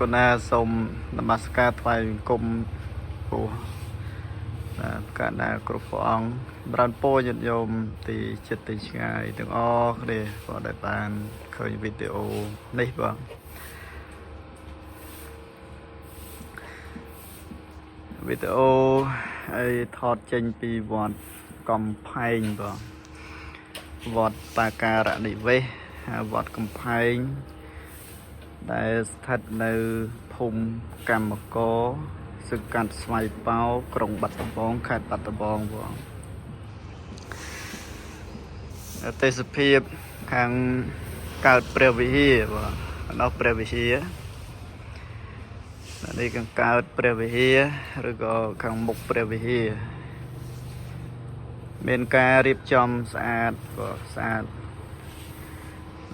កណាសូមនមស្ការថ្វាយបង្គំពោះបាទកណាគ្រប់ព្រះអង្គចម្រើនពរញាតិញោមទីចិត្តទីឆ្ងាយទាំងអស់គ្នាក៏ដែលបានឃើញវីដេអូនេះបាទវីដេអូហើយថតចេញពីវត្តកំផែងបាទវត្តបាការនិវេសហៅវត្តកំផែង ដែលស្ថិតនៅភូមិកម្មកសង្កាត់ស្វាយប៉ោក្រុងបាត់ដំបងខេត្តបាត់ដំបងបងទេសភាពខាងកើតព្រះវិហារបងដល់ព្រះវិហារនេះខាងកើតព្រះវិហារឬក៏ខាងមុខព្រះវិហារមានការរៀបចំស្អាតបងស្អាត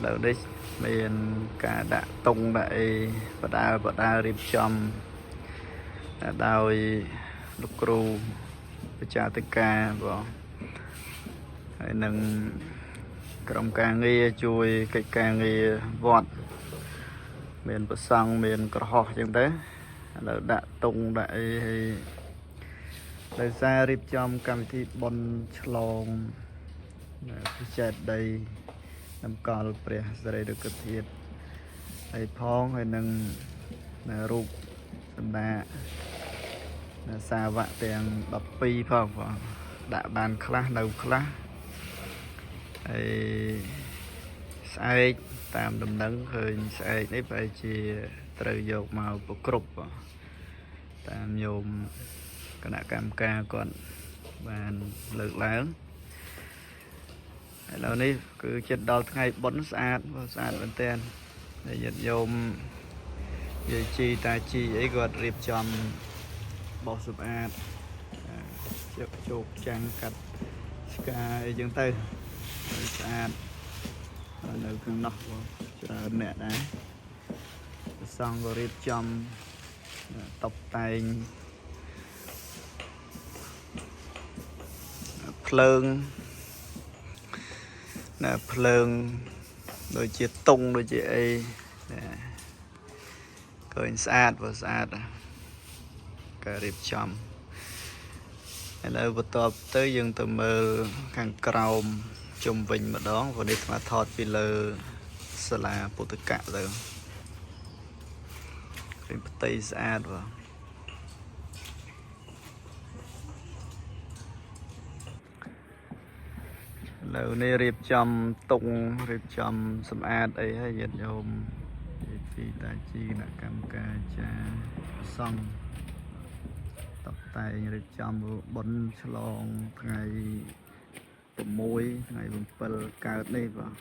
លើនេះមានការដាក់តុងដាក់អីបដាបដារៀបចំដោយលោកគ្រូប្រជាធិការបងហើយនឹងក្រុមការងារជួយកិច្ចការងារវត្តមានប្រសង់មានក្រហោះអញ្ចឹងទៅឥឡូវដាក់តុងដាក់អីហើយដោយសាររៀបចំកម្មវិធីបុណ្យឆ្លងពិសេសដី តម្កល់ព្រះសរីរិកធាតុហើយផងហើយនឹងរូបសម្ដាសាវកទាំង12ផងបងដាក់បានខ្លះនៅខ្លះហើយស្អែកតាមដំណឹងឃើញស្អែកនេះប្រហែលជាត្រូវយកមកប្រគ្រប់បងតាមញោមគណៈកម្មការគាត់បានលើកឡើង ឥឡូវនេះគឺចិត្តដល់ថ្ងៃបុណ្យស្អាតបើស្អាតមែនទែនហើយញាតិញោមយាយជីតាជីអីគាត់រៀបចំបោសសម្អាតជឹកជោគចាំងកាត់ឆ្កាអីចឹងទៅហើយស្អាតហើយនៅខាងនោះក៏ច្រើនអ្នកដែរព្រះសង្ឃក៏រៀបចំតបតែងភ្លើង ណាភ្លើងដូចជាតុងដូចជាអីណាឃើញស្អាតបើស្អាតណាការរៀបចំឥឡូវបន្ទាប់ទៅយើងទៅមើលខាងក្រោមជុំវិញម្ដងព្រោះនេះស្មាថតពីលើសាលាពុទ្ធកៈទៅឃើញផ្ទៃស្អាតបើឥឡូវនេះរៀបចំតុងរៀបចំសម្អាតអីហើយញាតិញោមយាយជីតាជីគណៈកម្មការចារសង្ឃតបតែងរៀបចំបុណ្យឆ្លងថ្ងៃ6ថ្ងៃ7កើតនេះបាទ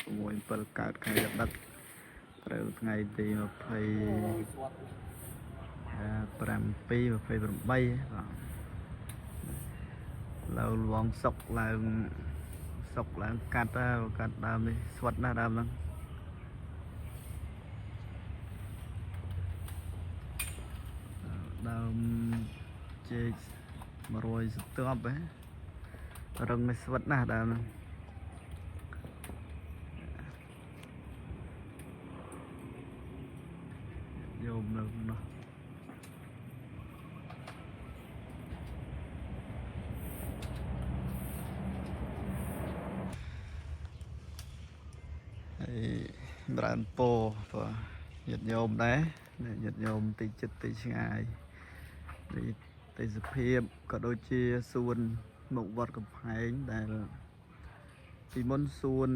6 7កើតខែកដឹកត្រូវថ្ងៃទី27 28បាទលើលវងសុកឡើង សុកឡើងកាត់ទៅកាត់ដើមនេះស្វិតណាស់ដើមហ្នឹងដើមចេក100ស្ទាប់ហ៎រឹងនេះស្វិតណាស់ដើមហ្នឹងយោមនៅនោះ ហើយចម្រើនពរព្រោះញាតិញោមដែរញាតិញោមទីចិត្តទីឆ្ងាយនេះទេសភាពក៏ដូចជាសួនមុខវត្តកំផែងដែលពីមុនសួន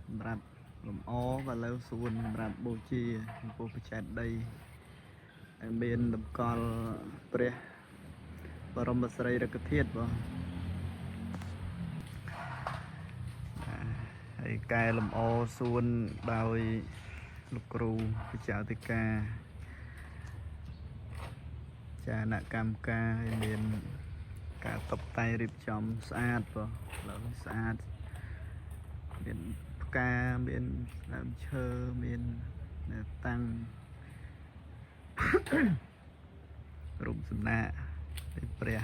សម្រាប់លំអក៏ឥឡូវសួនសម្រាប់បូជាចំពោះបច្ចេកដីហើយមានតម្កល់ព្រះបរមសារីរិកធាតុបង ហើយកែលម្អសួនដោយលោកគ្រូវិជ្ជាអធិការចានកម្មការហើយមានការតុបតែងរៀបចំស្អាតបងឥឡូវនេះស្អាតមានផ្កាមានដើមឈើមានតាំង រូបសំណាកនៃព្រះ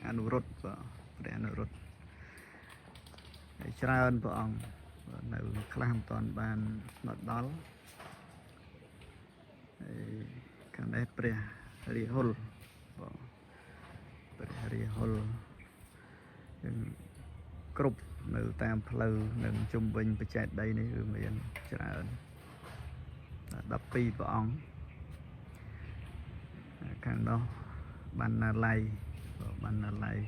អនុរុទ្ធបងព្រះអនុរុទ្ធហើយច្រើនព្រះអង្គ នៅខ្លះមិនទាន់បានមកដល់ហើយ ហើយខាងនេះព្រះរាហុលបងព្រះរាហុលយើងគ្រប់នៅតាមផ្លូវនិងជុំវិញបច្ចេកដីនេះគឺមានច្រើន12ព្រះអង្គខាងនោះបណ្ណាល័យបងបណ្ណាល័យ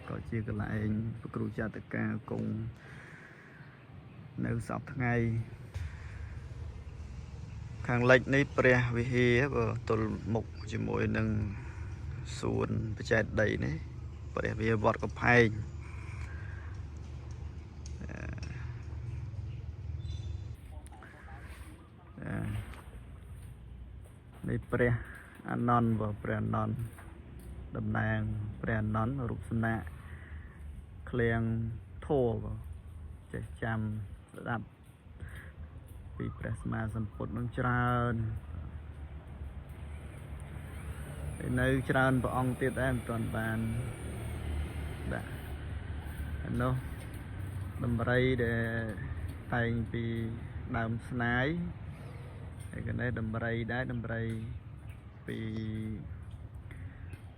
ក៏ជាកន្លែងព្រះគ្រូចតកាគង់នៅសពថ្ងៃ ខាងលិចនេះព្រះវិហារបើទល់មុខជាមួយនឹងសួនបច្ចេកដីនេះព្រះវិហារវត្តកំផែងអឺនេះព្រះអានន្ទបើព្រះអានន្ទតំណាងព្រះអានន្ទរូបសំណាកឃ្លាំងធัวបើចេះចាំស្ដាប់ពីព្រះសម្មាសម្ពុទ្ធនឹងច្រើន ហើយនៅច្រើនព្រះអង្គទៀតដែរមិនទាន់បានដាក់អានោះដំរីដែលតែងពីដើមស្នាយហើយក៏នេះដំរីដែរដំរីពី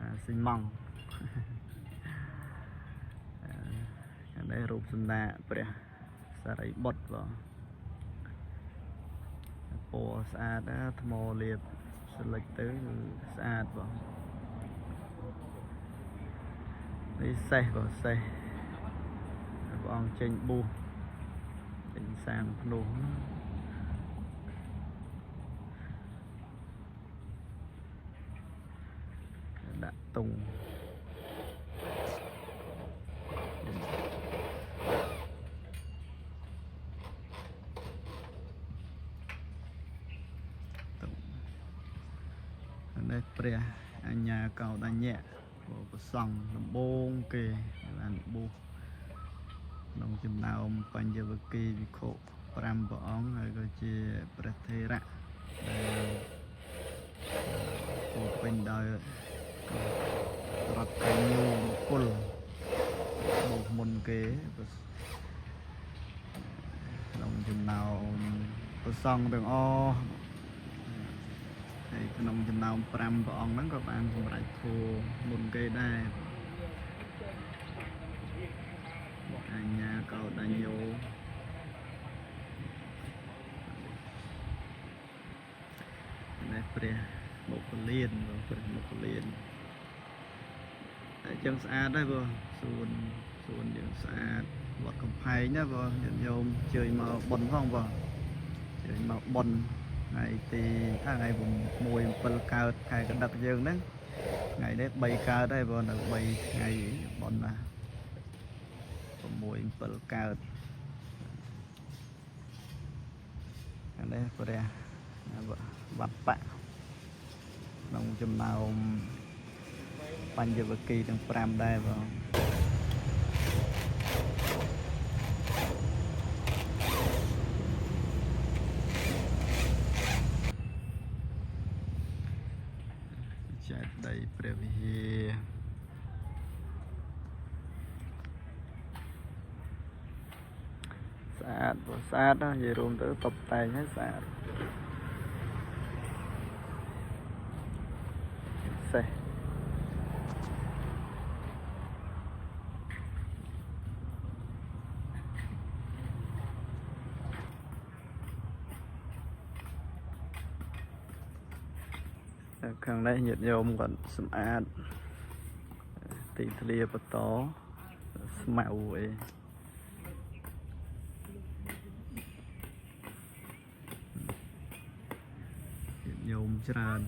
អាស៊ីម៉ង់អានេះរូបសំណាកព្រះសារីបុត្របងពណ៌ស្អាតណាថ្មលាបស្លិចទៅគឺស្អាតបង នេះសេះបើសេះព្រះអង្គចេញបួសចេញសាងភ្នោះណាដាក់តុងតុងអានេះព្រះអញ្ញាកោដញ្ញៈព្រះសង្ឃដំបងគេបានបួស ក្នុងចំណោមបញ្ញវគិយវិខុ5ព្រះអង្គហើយក៏ជាព្រះថេរៈដែលពោពេញដោយរតញ្ញូបុគ្គលបូកមុនគេក្នុងចំណោមព្រះសង្ឃទាំងអស់ហើយក្នុងចំណោម5ព្រះអង្គហ្នឹងក៏បានសម្រេចធម៌មុនគេដែរអញ្ញាកោដញ្ញោ នេះព្រះមុគលានបងព្រះមុគលានតែចឹងស្អាតដែរបងសួនសួនយើងស្អាតវត្តកំផែងណាបងញាតិញោមជើញមកប៉ុនផងបងជើញមកប៉ុនថ្ងៃទីថ្ងៃ6 7កើតខែកដឹកយើងហ្នឹងថ្ងៃនេះ3កើតហើយបងនៅ3ថ្ងៃប៉ុនណា6 7កើតអានេះព្រះវត្តបៈក្នុងចំណោមបញ្ញវគិយទាំង5ដែរបង ចេតិយព្រះវិហារស្អាតបងស្អាតណាស់និយាយរួមទៅតុបតែងហើយស្អាតសេះខាងនេះញាតិញោមគាត់សម្អាតទីធ្លាបន្តស្មៅអី ញាតិញោមច្រើន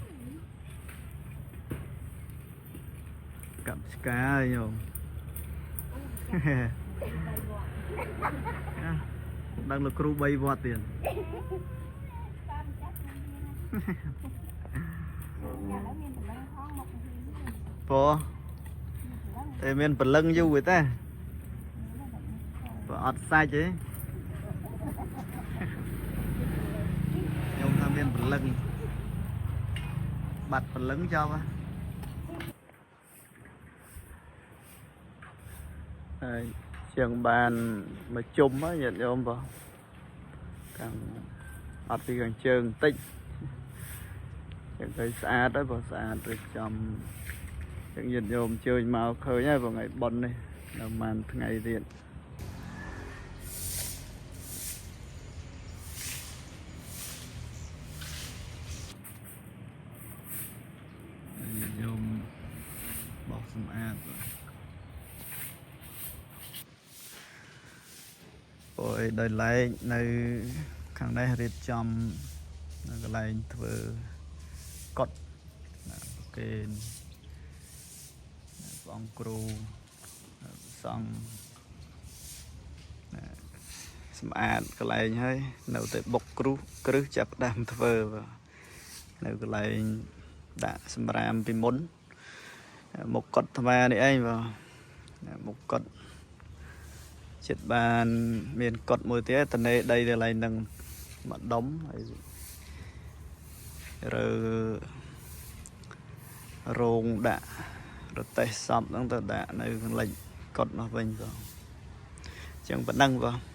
កាប់ឆ្កាយញោម ដឹងលោកគ្រូ3វត្តទៀត តាមចាស់មានឥឡូវមានតម្លឹងផងមកពី ពោតែមានព្រលឹងយូរទេតាបើអត់សាច់ទេខ្ញុំថាមានព្រលឹងបាត់ព្រលឹងចប់ហ៎ហើយជាងបានមកជុំហើយញាតិញោមបងខាងអត់ពីខាងជើងបន្តិច ចឹងទៅស្អាតហើយបងស្អាតរៀបចំចឹងញាតិញោមអញ្ជើញមកឃើញហើយបងថ្ងៃបុណ្យនេះនៅប្រហែលថ្ងៃទៀត ញាតិញោមបោះសម្អាតបាទព្រោះអីដោយឡែកនៅខាងនេះរៀបចំនៅកន្លែងធ្វើកុដណាប្រគេនព្រះអង្គគ្រូព្រះសង្ឃណាសម្អាតកន្លែងហើយនៅតែបុកគ្រឹះគ្រឹះចាប់ផ្ដើមធ្វើបាទនៅកន្លែង ដាក់សម្រាមពីមុនមុខកុដអាត្មានេះឯងបាទមុខកុដចិត្តបានមានកុដមួយទៀតតនេដីទៅកន្លែងហ្នឹងមួយដុំហើយរើរោងដាក់រទេះសពហ្នឹងទៅដាក់នៅខាងលិចកុដនោះវិញបាទអញ្ចឹងប៉ុណ្ណឹងបាទ។